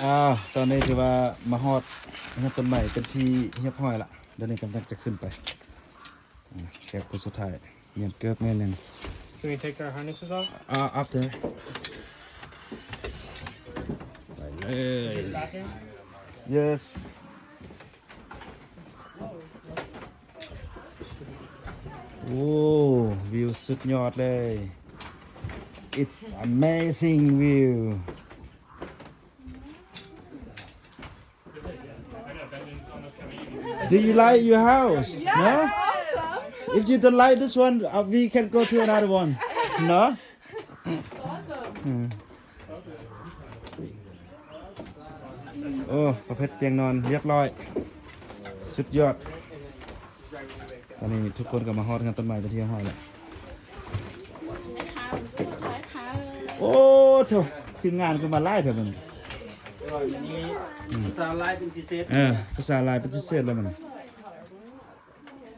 ອ້າວ ຕອນນີ້ຖືວ່າມາຮອດເຮືອນຕົ້ນໄມ້ເປັນທີ່ຮຽບຮ້ອຍລະ. ດຽວນີ້ກຳລັງຈະຂຶ້ນໄປ ອ່າ ແຂກຄົນສຸດທ້າຍ ແມ່ນເກີບແມ່ນຫຍັງ. Can we take our harnesses off? ອ່າ after ໄປເລີຍ. This bathroom? Yes. ໂອ້ ວິວສຸດຍອດເລີຍ. It's amazing view. Do you like your house? Yeah, no? Awesome. If you don't like this one, uh, we can go to another one. No? Awesome. ອືມ ໂອ້ ປະເພັດຕຽງນອນຮຽບຮ້ອຍ ສຸດຍອດ. ຕອນນີ້ທຸກຄົນກໍມາຮອດເຮືອນຕົ້ນໄມ້ເປັນທີ່ຮຽບຮ້ອຍແລ້ວ. ໂອ້ໂທ້ ທີມງານຄືມາຫຼາຍແທ້ມື້ນີ້. ອືມ ພາສາລາວເປັນພິເສດ ເອີ ພາສາລາວເປັນພິເສດແລ້ວມື້ນີ້.